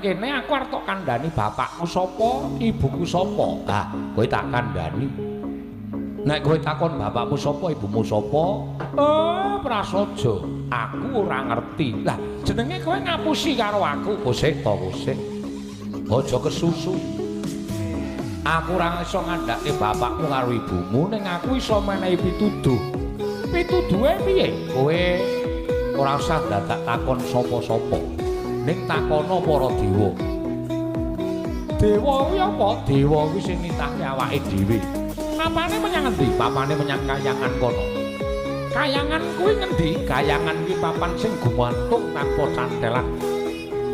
Kene aku arep tok kandhani bapakku sapa, ibuku sapa. Ah, kowe tak kandhani. Nek kowe takon bapakmu sapa, ibumu sapa? Prasaja, aku ora ngerti. Lah, jenenge kowe ngapusi karo aku. Kosek to, kosek. Aja kesusu. Aku ora iso ngandhake bapakmu karo ibumu, ning aku iso menehi pituduh. Pituduhe piye? Kowe ora usah dadak takon sapa-sapa. Ning takono para dewa. Dewa kuwi apa? Dewa kuwi sing nitahke awake dhewe. Papane menyang endi? Papane menyang kayangan kono. Kayangan kuwi ngendi? Kayangan kuwi papan sing gumantung tanpa cantelan.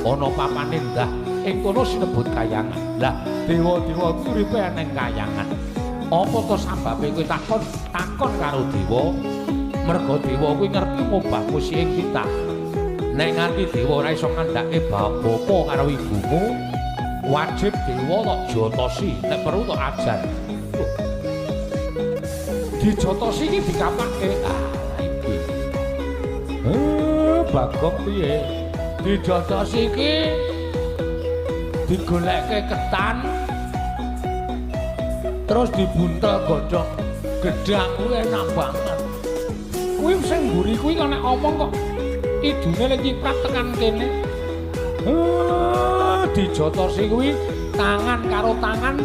Ana papane ndah ing kono sinebut kayangan. Lah, dewa-dewa kuwi uripe ning kayangan. Apa to sababe kowe takon? Takon karo dewa. Merga dewa kuwi ngerti ngobah ing kita. Nek nganti dewa ora iso ngandhake bapa karo ibumu, wajib dewa tok jotosi, nek perlu tok ajar. Dijotosi iki dikapake. Ah, iki. Bagong piye? Dijotosi iki digolekke ketan terus dibuntel godhong gedhang kuwi enak banget. Kuwi sing mburi kuwi kok nek omong kok idune lek nyiprat tekan kene. Dijotosi kuwi tangan karo tangan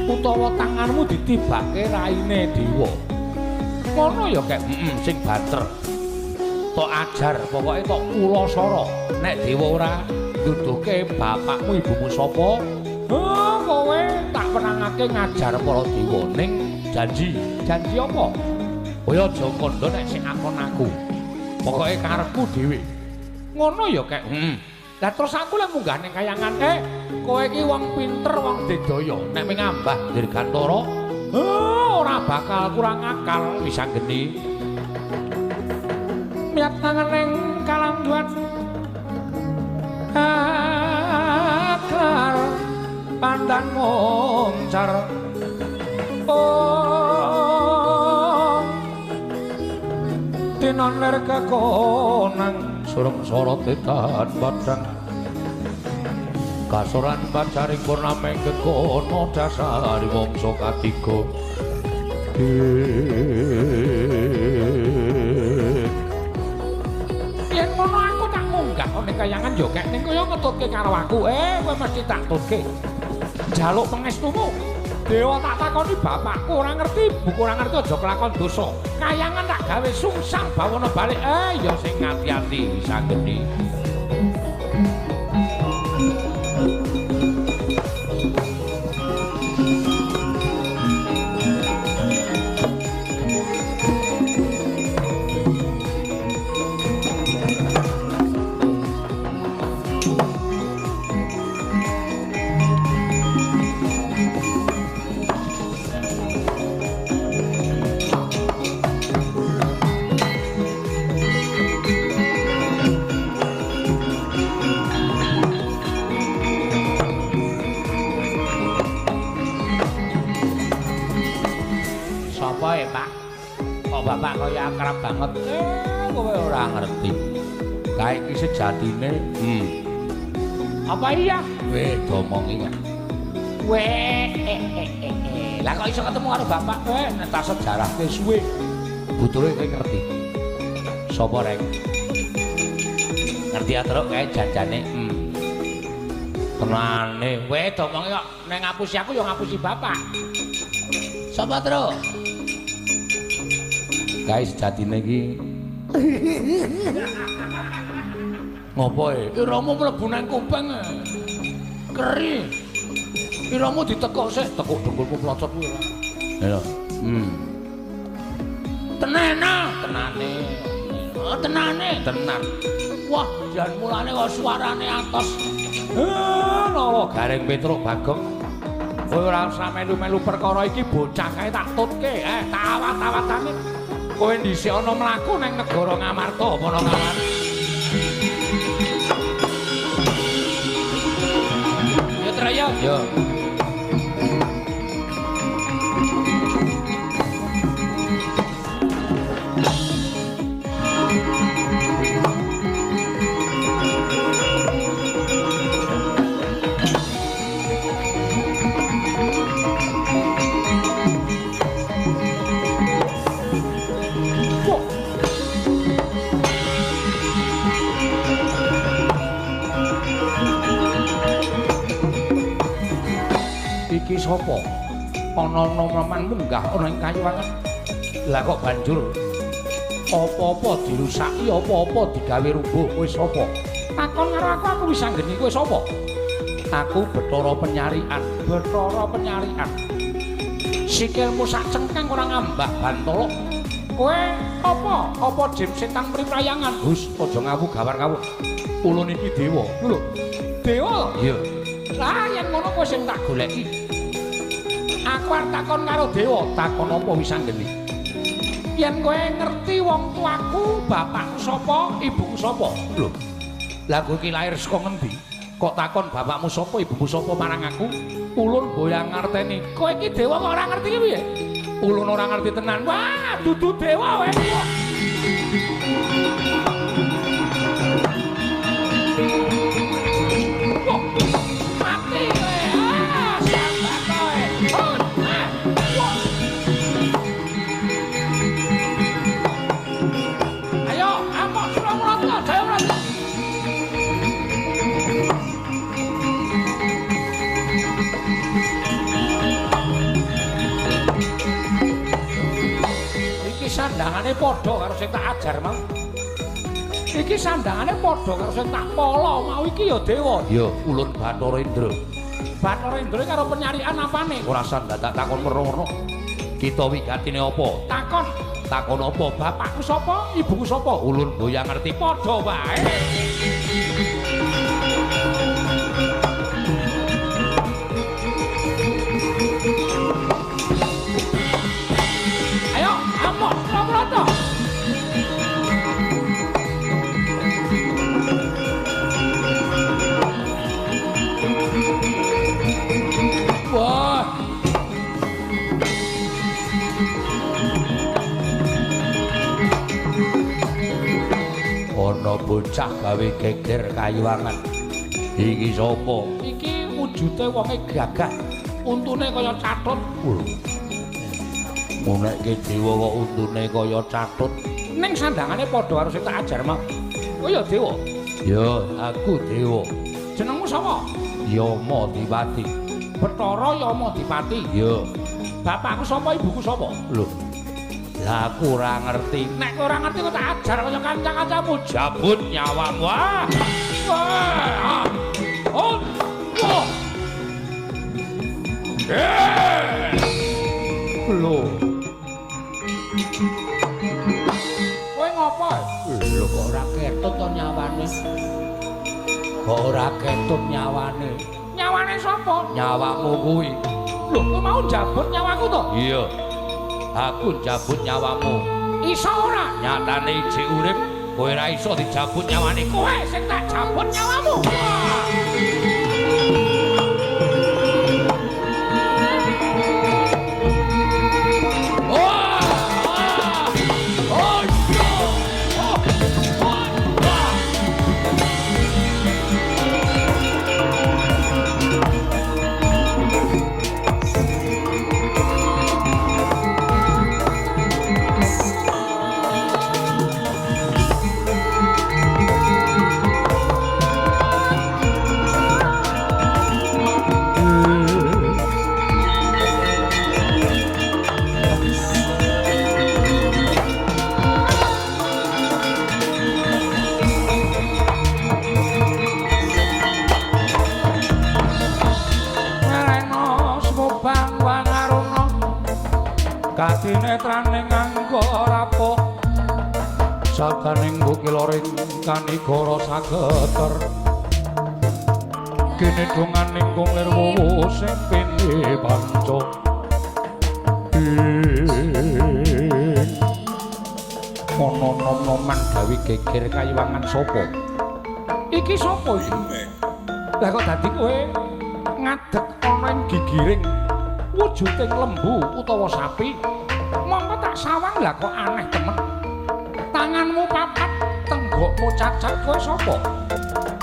utawa tanganmu ditibake raine dewa. Ngono ya kek, sing banter. Tok ajar, pokoke tok pulasara. Nek dewa ora nduduhke bapakmu ibumu sapa, kowe tak menangake ngajar para dewa ning janji. Janji apa? Kowe aja kandha nek sing akon aku. Pokoke karepku dhewe. Ngono ya kek. Lah terus aku lek munggah ning kayangan, kowe iki wong pinter, wong digdaya. Nek mung ngambah dirgantara, ora bakal kurang akal wis anggeni. Miyat tangan ning kalanduan akar pandan moncar. Tinon ler kekonang sureng sorot tan padang kasoran pacaring purname kekono dasari mangsa katiga. Yen ngono aku tak munggah ning kayangan yo kek ning kaya ngetutke karo aku. Kowe mesti tak tutke. Njaluk pangestumu. Dewa tak takoni bapakku ora ngerti, buku ora ngerti aja kelakon dosa. Kayangan tak gawe sungsang bawana balik. Ya sing ati-ati sanggeni. Bapak kaya akrab banget. Kowe ora ngerti. Kae iki sejatine. Apa iya? Weh, domongi kok. Weh. Lah kok iso ketemu karo bapak? Nek tak sejarahke suwe. Butuhe kowe ngerti. Sopo rek? Ngerti atruk kae janjane. Tenane. Weh, domongi kok nek ngapusi aku ya ngapusi bapak. Sopo, Truk? Kae sejatine iki. Ngopo e? Iramu mlebu nang kuping. Keri. Iramu ditekuk sik, tekuk dengkulmu plocot kuwi ora. Lho. Tenana, tenane. Oh, tenane, tenan. Wah, jan mulane kok suarane atos. Nawa Gareng Petruk Bagong. Kowe ora usah melu-melu perkara iki, bocah kae tak tutke, tawat-tawatane. Kowe dhisik ana mlaku nang negara Ngamarta apa ana Ngamar? Ya Truk ya. Ya. Iki sapa? Ana noman munggah ana ing kayuwangan. Lah kok banjur apa-apa dirusaki, apa-apa digawe rubuh, kowe sapa? Takon karo aku, aku wis anggeni kowe sapa? Aku Bathara Penyarikan, Bathara Penyarikan. Sikilmu sak cengkang ora ngambah bantala. Kowe apa? Apa jim setan mriprayangan? Hus, aja ngawu gawar ngawur. Ulun iki dewa. Lho. Dewa? Iya. Lah yen ngono kowe sing tak goleki. Aku arep takon karo dewa, takon apa wis anggeni? Yen kowe ngerti wong tuaku, bapakku sapa, ibuku sapa? Lho. Lah kowe iki lahir saka ngendi? Kok takon bapakmu sapa, ibumu sapa marang aku? Ulun boyang ngerteni. Kowe iki dewa kok ora ngerti ki piye? Ulun ora ngerti tenan. Wah, dudu dewa kowe. Mati kowe. Ah, sambat kowe. Ayo, amok Suramrata, Jayamrata. Iki sandangane padha karo sing tak ajar mau. Iki sandangane padha karo sing tak pala mau iki ya dewa. Ya, ulun Bathara Indra. Bathara Indra karo penyarikan apane? Ora sandak takon werna-werna. Kita wigatine apa? Takon. Takon apa? Bapakku sapa? Ibuku sapa? Ulun boyang ngerti padha wae. Ayo, amok Suramrata. Wah. Ana bocah gawe geger kayuwangan. Iki sapa? Iki wujude wonge gagah. Untune kaya catut. Ngonekke dewa kok untune kaya catut. Ning sandangane padha karo sing tak ajar mau. Kowe ya dewa? Ya, aku dewa. Jenengmu sapa? Yama Dipati. Bathara Yama Dipati. Ya. Bapakku sapa, ibuku sapa? Lho. Lah aku ora ngerti. Nek kowe ora ngerti kok tak ajar kaya kanca-kancamu. Jabut nyawamu. Wah. Wah. Oh. Wah. Lho. Kowe ngopo? Lho kok ora ketut to nyawane? Kok ora ketut nyawane? Nyawane sapa? Nyawamu kuwi. Lho, kowe mau njabut nyawaku to? Iya. Aku njabut nyawamu. Iso ora? Nyatane ijik urip, kowe ora iso dijabut nyawane. Kowe sing tak jabut nyawamu. Wah. Kadinetraning angga rapuh sadaning bukiloring kanigara sageter kene donganing kung lir wuwu sing pindhe panca ana nom-noman gawe geger kayuwangan sapa iki sapa iki lah kok dadi kowe ngadeg ana ing gigiring wujuding lembu utawa sapi mongko tak sawang lah kok aneh temen tanganmu papat tenggokmu cacat kowe sapa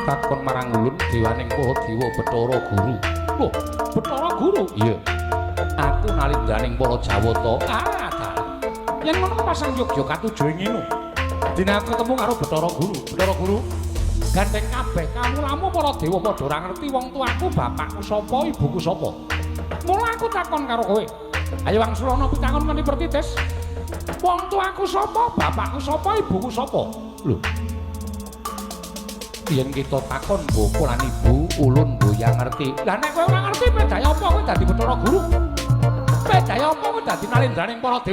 takon marang ulun dewaning para dewa Bathara Guru. Lho, Bathara Guru? Iya. Aku nalindraning para Jawata. Ah, dalah. Yen ngono pasang yogya katuju ing ngene. Dene aku ketemu karo Bathara Guru. Bathara Guru, gandeng kabeh kamulamu para dewa padha ora ngerti wong tuaku, bapakku sapa, ibuku sapa. Mula aku takon karo kowe. Ayo wangsulana pitakon kanthi pertitis. Wong tuaku sapa? Bapakku sapa? Ibuku sapa? Lho. Yen kita takon bapa lan ibu, ulun mboyang ngerti. Lah nek kowe ora ngerti, bedaya apa kowe dadi Bathara Guru? Bedaya apa kowe dadi nalendraning para dewa?